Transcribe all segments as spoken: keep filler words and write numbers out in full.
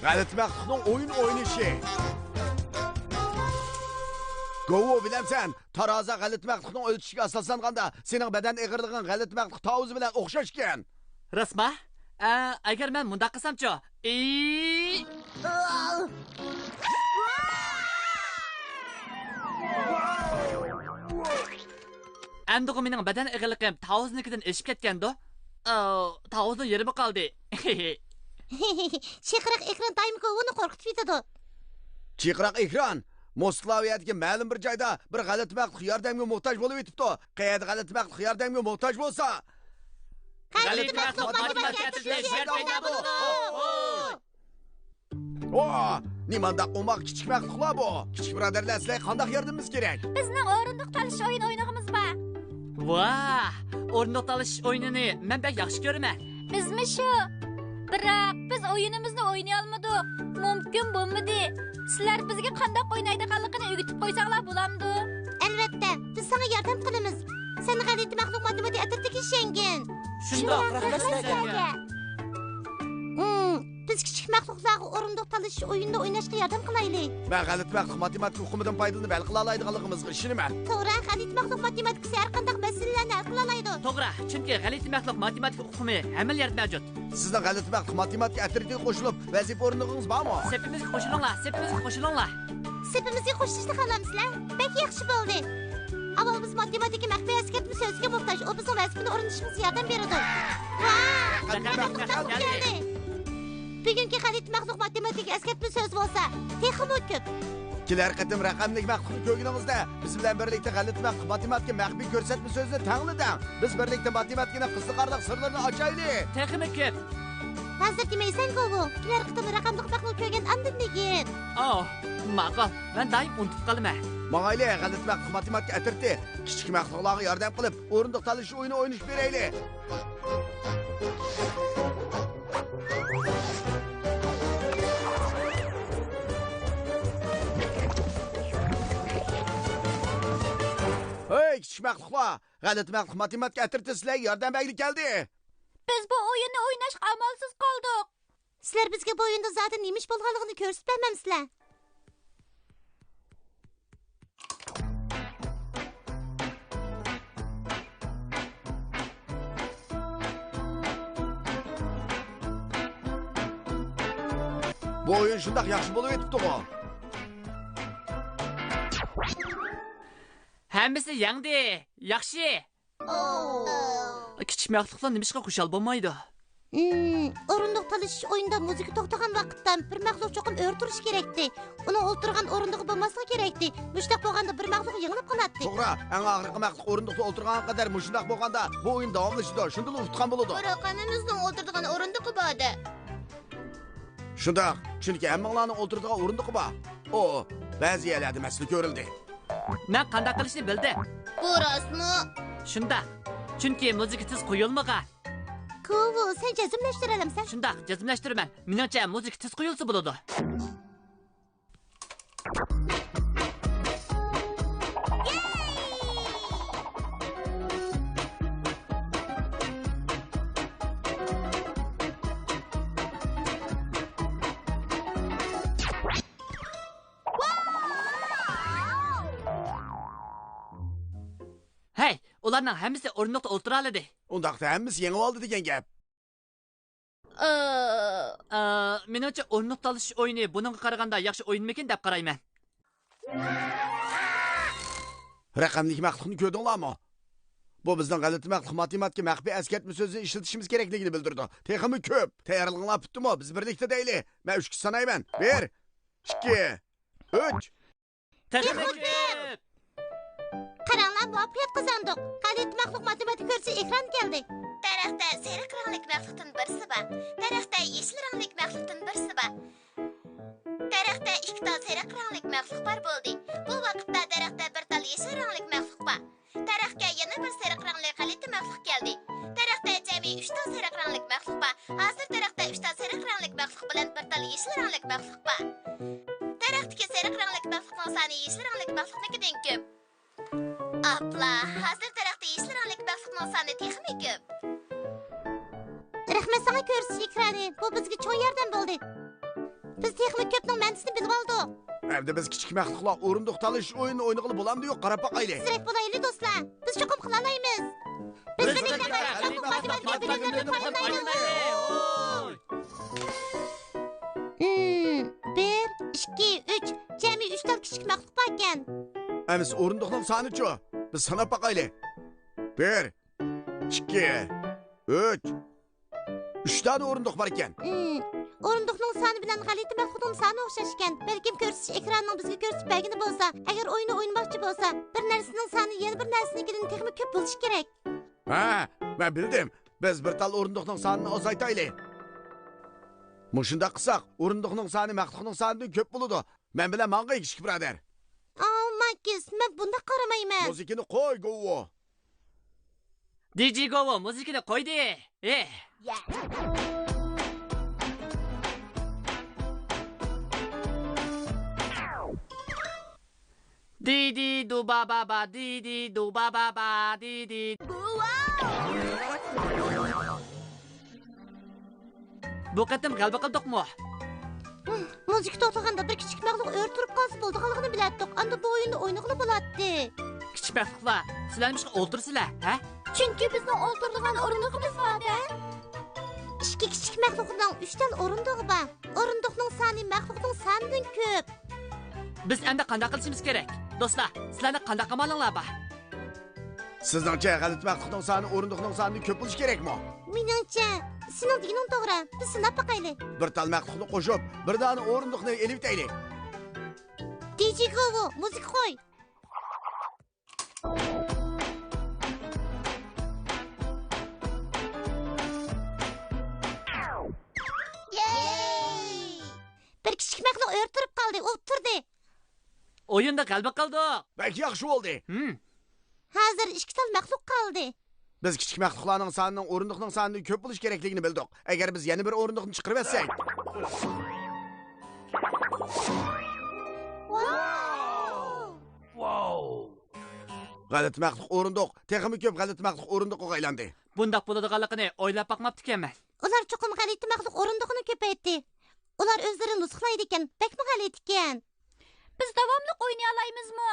غەلىتە مەخلۇقنىڭ ئويۇن ئوينىشى. گوۋۇ، بىلەمسەن، تارازا غەلىتە مەخلۇقنىڭ ئۆلچىشىگە ئاساسلانغاندا، سېنىڭ بەدەن ئېغىرلىقىڭ غەلىتە مەخلۇق تاۋۇزى بىلەن ئوخشاش ئىكەن. راستما؟ ئە، ئەگەر مەن مۇنداق قىلسامچۇ؟ ئى! ئەمدىغۇ مېنىڭ بەدەن ئېغىرلىقىم تاۋۇزنىڭكىدىن ئېشىپ كەتكەندۇ؟ ئاۋ، تاۋۇزنىڭ يېرىمى قالدى. چىرقىراق ئېكران دائىم گوۋۇنى قورقۇتۇۋېتىدۇ. چىرقىراق ئېكران، موسكۋادىكى مەلۇم بىر جايدا بىر غەلىتە مەخلۇق ياردەمگە موھتاج بولۇۋېتىپتۇ. قەيەردە غەلىتە مەخلۇق ياردەمگە موھتاج بولسا، غەلىتە مەخلۇق ماتېماتىكا ئەترىتى ياردەمگە بولىدۇ. ھوي! ۋا! نېمانداق ئوماق كىچىك مەخلۇقلار بۇ! كىچىك بۇرادەرلەر، سىلەرگە قانداق ياردىمىمىز كېرەك؟ بىزنىڭ ئورۇندۇق تالىشىش ئويۇنى ئوينىغىنىمىز بار. ۋاھ! ئورۇندۇق تالىشىش ئويۇنىنى مەن بەك ياخشى كۆرىمەن. بىزمۇ شۇ. بىراق، بىز ئويۇنىمىزنى ئوينىيالمىدۇق. مۇمكىن بولمىدى. سىلەر بىزگە قانداق ئوينايدىغانلىقىنى ئۆگىتىپ قويساڭلار بولامدۇ؟ ئەلۋەتتە، بىز ساڭا ياردەم قىلىمىز. سەن غەلىتە مەخلۇق ماتېماتىكا ئەترىتىگە ئىشەنگىن. شۇنداق، رەھمەت سىلەرگە. ھىم، بىز كىچىك مەخلۇقلارغا ئورۇندۇق تالىشىش ئويۇنىدا ئويناشقا ياردەم قىلايلى. مەن غەلىتە مەخلۇق ماتېماتىكا ئۇقۇمىدىن پايدىلىنىپ ھەل قىلالايدىغانلىقىمىزغا ئىشىنىمەن. توغرا، غەلىتە مەخلۇق ماتېماتىكىسى ھەر قانداق مەسىلىلەرنى ھەل قىلالايدۇ. توغرا، چۈنكى غەلىتە مەخلۇق ماتېماتىكا ئۇقۇمى ھەممىلا يەردە مەۋجۇت. سىزنىڭ غەلىتە مەخلۇق ماتېماتىكا ئەترىتىگە قوشۇلۇپ، ۋەزىپە ئورۇندىغىڭىز بارمۇ؟ سېپىمىزگە قوشۇلۇڭلار، سېپىمىزگە قوشۇلۇڭلار. سېپىمىزگە قوشۇلۇشنى خالامسىلەر؟ بەك ياخشى بولدى. ئاۋۋال بىز ماتېماتىكا مەخپىي ئەسكەرتمە سۆزىگە موھتاج، ئۇ بىزنىڭ ۋەزىپىنى ئورۇندىشىمىزغا ياردەم بېرىدۇ. ۋاھ! غەلىتە مەخلۇق كەلدى. بۈگۈنكى غەلىتە مەخلۇق ماتېماتىكا ئەسكەرتمە سۆزى بولسا تېخىمۇ كۆپ. كېلەر قېتىم رەقەملىك مەخلۇقنى كۆرگىنىڭىزدە، بىز بىلەن بىرلىكتە غەلىتە مەخلۇق ماتېماتىكا مەخپىي كۆرسەتمە سۆزىنى تەڭلىدىڭ. بىز بىرلىكتە ماتېماتىكىنىڭ قىزىقارلىق سىرلىرىنى ئاچايلى. تېخىمۇ كۆپ. ھازىر دېمەيسەن، گوۋۇ. كېلەر قېتىم رەقەملىك مەخلۇق كۆرگەن ئاندىن دېگىن. ئاۋۇ، ماقۇل. مەن دائىم ئۇنتۇپ قالىمەن. ماڭايلى، غەلىتە مەخلۇق ماتېماتىكا ئەترىتى. كىچىك مەخلۇقلارغا ياردەم قىلىپ، ئورۇندۇق تالىشىش ئويۇنى ئوينىشىپ بېرەيلى. ھەي، كىچىك مەخلۇقلار! غەلىتە مەخلۇق ماتېماتىكا ئەترىتى سىلەرگە ياردەم بەرگىلى كەلدى. بىز بۇ ئويۇننى ئويناشقا ئامالسىز قالدۇق. سىلەر بىزگە بۇ ئويۇندا زادى نېمە ئىش بولغانلىقىنى كۆرسىتىپ بەرمەمسىلەر؟ بۇ ئويۇن شۇنداق ياخشى بولۇۋېتىپتىغۇ. ھەممىسى يەڭدى. ياخشى. كىچىك مەخلۇقلار نېمىشقا خۇشال بولمايدۇ؟ ھىم، ئورۇندۇق تالىشىش ئويۇنىدا مۇزىكا توختىغان ۋاقىتتا بىر مەخلۇق چوقۇم ئۆرە تۇرۇشى كېرەكتى. ئۇنىڭ ئولتۇرغان ئورۇندۇقى بولماسلىقى كېرەكتى. مۇشۇنداق بولغاندا بىر مەخلۇق يېڭىلىپ قالاتتى. توغرا، ئەڭ ئاخىرقى مەخلۇق ئورۇندۇقتا ئولتۇرغانغا قەدەر مۇشۇنداق بولغاندا بۇ ئويۇن داۋاملىشىدۇ، شۇندىلا ئۇتقان بولىدۇ. بىراق ھەممىمىزنىڭ ئولتۇرىدىغان ئورۇندۇقى بار-دە. شۇنداق، چۈنكى ھەممىڭلارنىڭ ئولتۇرىدىغان ئورۇندۇقى بار. ئۇ، بەزى يەرلەردە مەسىلە كۆرۈلدى. مەن قانداق قىلىشنى بىلدىم. بۇ راستمۇ؟ شۇنداق. چۈنكى مۇزىكا تېز قويۇلمىغان. گوۋۇ، سەن جەزملەشتۈرەلەمسەن؟ شۇنداق، جەزملەشتۈرىمەن. مېنىڭچە، مۇزىكا تېز قويۇلسا بولىدۇ. ھەي، ئۇلارنىڭ ھەممىسى ئورۇندۇقتا ئولتۇرالىدى. ئۇنداقتا ھەممىسى يېڭىۋالدى دېگەن گەپ. ئا، مېنىڭچە، ئورۇندۇق تالىشىش ئويۇنى بۇنىڭغا قارىغاندا ياخشى ئويۇنمىكىن دەپ قارايمەن. رەقەملىك مەخلۇقنى كۆردۈڭلارمۇ؟ بۇ بىزنىڭ غەلىتە مەخلۇق ماتېماتىكا مەخپىي ئەسكەرتمە سۆزىنى ئىشلىتىشىمىز كېرەكلىكىنى بىلدۈرىدۇ. تېخىمۇ كۆپ. تەييارلىقىڭلار پۈتتىمۇ؟ بىز بىرلىكتە دەيلى. مەن ئۈچكىچە سانايمەن. بىر، ئىككى، ئۈچ. تېخىمۇ كۆپ! قاراڭلار، مۇۋەپپەقىيەت قازاندۇق. غەلىتە مەخلۇق ماتېماتىكا كۆرسىتىش ئېكرانى كەلدى. دەرەختە سېرىق رەڭلىك مەخلۇقتىن بىرسى بار. دەرەختە يېشىل رەڭلىك مەخلۇقتىن بىرسى بار. دەرەختە ئىككى تال سېرىق رەڭلىك مەخلۇق بار بولدى. بۇ ۋاقىتتا دەرەختە بىر تال يېشىل رەڭلىك مەخلۇق بار. دەرەخكە يەنە بىر سېرىق رەڭلىك غەلىتە مەخلۇق كەلدى. دەرەختە جەمئىي ئۈچ تال سېرىق رەڭلىك مەخلۇق بار. ھازىر دەرەختە ئۈچ تال سېرىق رەڭلىك مەخلۇق بىلەن بىر تال يېشىل رەڭلىك مەخلۇق بار. دەرەختىكى سېرىق رەڭلىك مەخلۇقنىڭ سانى يېشىل رەڭلىك مەخلۇقنىڭكىدىن كۆپ. ئاپلا، ھازىر دەرەختە يېشىل رەڭلىك مەخلۇقنىڭ سانى تېخىمۇ كۆپ. رەھمەت ساڭا كۆرسىتىش ئېكرانى، بۇ بىزگە چوڭ ياردەم بولدى. بىز تېخىمۇ كۆپنىڭ مەنىسىنى بىلىۋالدۇق. ئەمدى بىز كىچىك مەخلۇقلار ئورۇندۇق تالىشىش ئويۇنىنى ئوينىغىلى بولامدۇ يوق، قاراپ باقايلى. زېرەك بولايلى، دوستلار. بىز چوقۇم قىلالايمىز. بىز بىرلىكتە مەخلۇق ماتېماتىكا بىلىملىرىنى پايدىلايمىز. ھىم، بىر، ئىككى، ئۈچ. جەمئىي ئۈچ تال كىچىك مەخلۇق باركەن. ئەمىسە ئورۇندۇقنىڭ سانىچۇ؟ بىز ساناپ باقايلى. بىر، ئىككى، ئۈچ. ئۈچ دانە ئورۇندۇق باركەن. ھىم، ئورۇندۇقنىڭ سانى بىلەن غەلىتە مەخلۇقنىڭ سانى ئوخشاش ئىكەن. بەلكىم كۆرسىتىش ئېكرانىنىڭ بىزگە كۆرسىتىپ بەرگىنى بولسا، ئەگەر ئويۇننى ئوينىماقچى بولسا، بىر نەرسىنىڭ سانى يەنە بىر نەرسىنىڭكىدىن تېخىمۇ كۆپ بولۇشى كېرەك. ھە، مەن بىلدىم. بىز بىر تال ئورۇندۇقنىڭ سانىنى ئازايتايلى. مۇشۇنداق قىلساق، ئورۇندۇقنىڭ سانى مەخلۇقنىڭ سانىدىن كۆپ بولىدۇ. مەن بىلەن ماڭغىن، كىچىك بۇرادەر. ئاۋۇ ماكىس، مەن بۇنداق قارىمايمەن. مۇزىكىنى قوي، گوۋۇ. دىجى گوۋۇ مۇزىكىنى قويدى. ئېھ. دىدى دۇبابابا، دىدى دۇبابابا، دىدى. بۇ قېتىم غەلىبە قىلدۇقمۇ؟ مۇزىكا توختىغاندا بىر كىچىك مەخلۇق ئۆرە تۇرۇپ قالسا بولىدىغانلىقىنى بىلەتتۇق. ئاندىن بۇ ئويۇننى ئوينىغىلى بولاتتى. كىچىك مەخلۇقلار، سىلەر نېمىشقا ئولتۇرىسىلەر، ھە؟ چۈنكى بىزنىڭ ئولتۇرىدىغان ئورۇندۇقىمىز بار-دە. ئىككى كىچىك مەخلۇقنىڭ ئۈچ تال ئورۇندۇقى بار. ئورۇندۇقنىڭ سانى مەخلۇقنىڭ سانىدىن كۆپ. بىز ئەمدى قانداق قىلىشىمىز كېرەك؟ دوستلار، سىلەرنىڭ قانداق ئامالىڭلار بار؟ سىزنىڭچە غەلىتە مەخلۇقنىڭ سانى ئورۇندۇقنىڭ سانىدىن كۆپ بولۇشى كېرەكمۇ؟ مېنىڭچە، سېنىڭ دېگىنىڭ توغرا. بىز سىناپ باقايلى. بىر تال مەخلۇقنى قوشۇپ، بىر دانە ئورۇندۇقنى ئېلىۋېتەيلى. دىجى گوۋۇ، مۇزىكا قوي. يېي! بىر كىچىك مەخلۇق ئۆرە تۇرۇپ قالدى، ئولتۇردى. ئويۇندا غەلىبە قىلدۇق. بەك ياخشى بولدى. ھىم. ھازىر ئىككى تال مەخلۇق قالدى. بىز كىچىك مەخلۇقلارنىڭ سانىنىڭ ئورۇندۇقنىڭ سانىدىن كۆپ بولۇشى كېرەكلىكىنى بىلدۇق. ئەگەر بىز يەنە بىر ئورۇندۇقنى چىقىرىۋەتسەك. ۋاۋ! ۋاۋ! غەلىتە مەخلۇق ئورۇندۇق تېخىمۇ كۆپ غەلىتە مەخلۇق ئورۇندۇقىغا ئايلاندى. بۇنداق بولىدىغانلىقىنى ئويلاپ باقماپتىكەنمەن. ئۇلار چوقۇم غەلىتە مەخلۇق ئورۇندۇقىنى كۆپەيتتى. ئۇلار ئۆزلىرى نۇسخىلايدىكەن، بەكمۇ غەلىتىكەن. بىز داۋاملىق ئوينىيالايمىزمۇ؟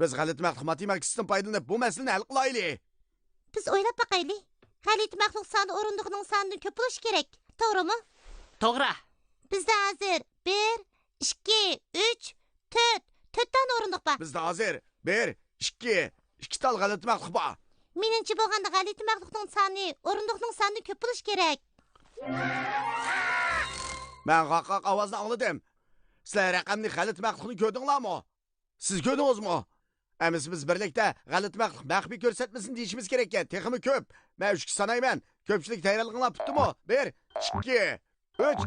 بىز غەلىتە مەخلۇق ماتېماتىكىسىدىن پايدىلىنىپ بۇ مەسىلىنى ھەل قىلايلى. بىز ئويلاپ باقايلى. غەلىتە مەخلۇق سانى ئورۇندۇقنىڭ سانىدىن كۆپ بولۇشى كېرەك. توغرىمۇ؟ توغرا. بىزدە ھازىر بىر، ئىككى، ئۈچ، تۆت، تۆت دانە ئورۇندۇق بار. بىزدە ھازىر بىر، ئىككى، ئىككى تال غەلىتە مەخلۇق بار. مېنىڭچە بولغاندا غەلىتە مەخلۇقنىڭ سانى ئورۇندۇقنىڭ سانىدىن كۆپ بولۇشى كېرەك. مەن غاقاق ئاۋازنى ئاڭلىدىم. سىلەر رەقەملىك غەلىتە مەخلۇقنى كۆردۈڭلارمۇ؟ سىز كۆردىڭىزمۇ؟ ئەمىسە بىز بىرلىكتە غەلىتە مەخلۇق مەخپىي كۆرسەتمىسىنى دېيىشىمىز كېرەككەن. تېخىمۇ كۆپ. مەن ئۈچكە سانايمەن. كۆپچىلىك تەييارلىقىڭلار پۈتتىمۇ؟ بىر، ئىككى، ئۈچ.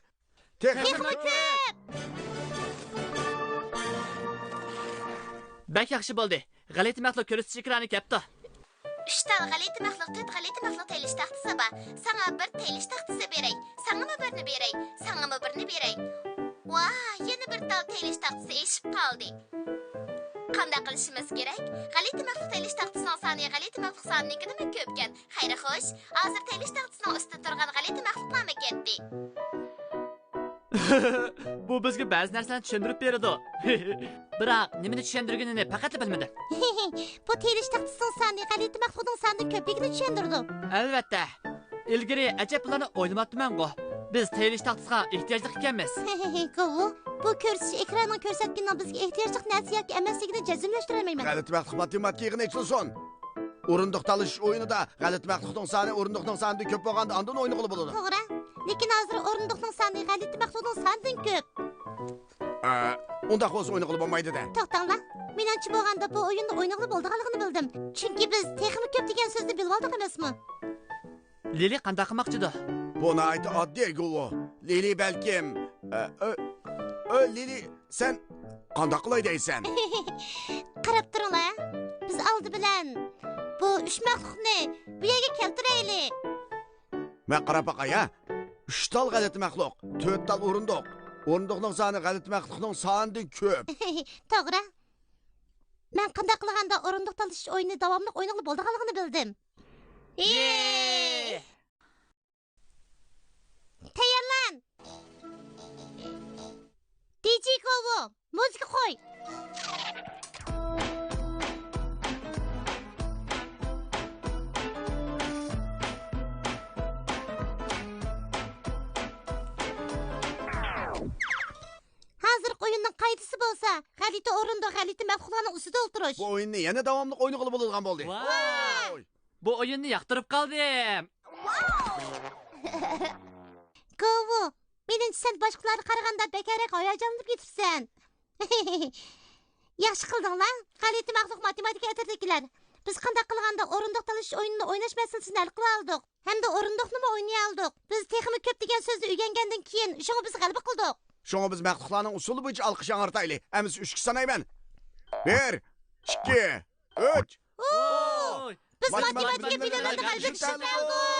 تېخىمۇ كۆپ! بەك ياخشى بولدى. غەلىتە مەخلۇق كۆرسىتىش ئېكرانى كەپتۇ. ئۈچ تال غەلىتە مەخلۇق، تۆت غەلىتە مەخلۇق تەيلىش تاختىسى بار. ساڭا بىر تەيلىش تاختىسى بېرەي، ساڭىمۇ بىرنى بېرەي، ساڭىمۇ بىرنى بېرەي. ۋاھ، يەنە بىر تال تەيلىش تاختىسى ئېشىپ قالدى. قانداق قىلىشىمىز كېرەك؟ غەلىتە مەخلۇق تەيلىش تاختىسىنىڭ سانى غەلىتە مەخلۇق سانىنىڭكىدىنمۇ كۆپكەن. خەير خوش، ھازىر تەيلىش تاختىسىنىڭ ئۈستىدە تۇرغان غەلىتە مەخلۇقلارمۇ كەتتى. بۇ بىزگە بەزى نەرسىلەرنى چۈشەندۈرۈپ بېرىدۇ. بىراق نېمىنى چۈشەندۈرگىنىنى پەقەتلا بىلمىدىم. بۇ تېيىلىش تاختىسىنىڭ سانى غەلىتە مەخلۇقنىڭ سانىدىن كۆپلۈكىنى چۈشەندۈرىدۇ. ئەلۋەتتە. ئىلگىرى ئەجەب بۇلارنى ئويلىماپتىمەنغۇ. بىز تېيىلىش تاختىسىغا ئېھتىياجلىق ئىكەنمىز. گوۋۇ، بۇ كۆرسىتىش ئېكرانىنىڭ كۆرسەتكىنىنىڭ بىزگە ئېھتىياجلىق نەرسە ياكى ئەمەسلىكىنى جەزملەشتۈرەلمەيمەن. غەلىتە مەخلۇق ماتېماتىكا يىغىنى ئېچىلسۇن. ئورۇندۇق تالىشىش ئويۇنىدا غەلىتە مەخلۇقنىڭ سانى ئورۇندۇقنىڭ سانىدىن كۆپ بولغاندا ئاندىن ئوينىغىلى بولىدۇ. توغرا. لېكىن ھازىر ئورۇندۇقنىڭ سانى غەلىتە مەخلۇقنىڭ سانىدىن كۆپ. ئە، ئۇنداق بولسا ئوينىغىلى بولمايدۇ-دە. توختاڭلار. مېنىڭچە بولغاندا بۇ ئويۇننى ئوينىغىلى بولىدىغانلىقىنى بىلدىم. چۈنكى بىز تېخىمۇ كۆپ دېگەن سۆزنى بىلىۋالدۇق ئەمەسمۇ؟ لىلى قانداق قىلماقچىدۇ؟ بۇ ناھايىتى ئاددىي، گوۋۇ. لىلى بەلكىم، ئە، ئۆ، ئۆ، لىلى، سەن قانداق قىلاي دەيسەن؟ قاراپ تۇرۇڭلار. بىز ئالدى بىلەن بۇ ئۈچ مەخلۇقنى بۇ يەرگە كەلتۈرەيلى. مەن قاراپ باقاي، ھە؟ ئۈچ تال غەلىتە مەخلۇق، تۆت تال ئورۇندۇق. ئورۇندۇقنىڭ سانى غەلىتە مەخلۇقنىڭ سانىدىن كۆپ. توغرا. مەن قانداق قىلغاندا ئورۇندۇق تالىشىش ئويۇنىنى داۋاملىق ئوينىغىلى بولىدىغانلىقىنى بىلدىم. يې! تەييارلان! مۇزىكا قوي. ھازىرقى ئويۇننىڭ قائىدىسى بولسا، غەلىتە ئورۇندۇق، غەلىتە مەخلۇقلارنىڭ ئۈستىدە ئولتۇرۇش. بۇ ئويۇننى يەنە داۋاملىق ئوينىغىلى بولىدىغان بولدى. ۋاي! ۋاي! بۇ ئويۇننى ياقتۇرۇپ قالدىم. گوۋۇ، مېنىڭچە سەن باشقىلارغا قارىغاندا بەكرەك ھاياجانلىنىپ كېتىپسەن. ياخشى قىلدىڭلار، غەلىتە مەخلۇق ماتېماتىكا ئەترىتىدىكىلەر. بىز قانداق قىلغاندا ئورۇندۇق تالىشىش ئويۇنىنى ئويناش مەسىلىسىنى ھەل قىلالىدۇق. ھەمدە ئورۇندۇقنىمۇ ئوينىيالىدۇق. بىز تېخىمۇ كۆپ دېگەن سۆزنى ئۆگەنگەندىن كېيىن، شۇڭا بىز غەلىبە قىلدۇق. شۇڭا بىز مەخلۇقلارنىڭ ئۇسسۇلى بويىچە ئالقىش ياڭرىتايلى. ئەمىسە ئۈچكە سانايمەن. بىر، ئىككى، ئۈچ. ۋوي! بىز ماتېماتىكا فىنالىدا غەلىبە قىلدۇق.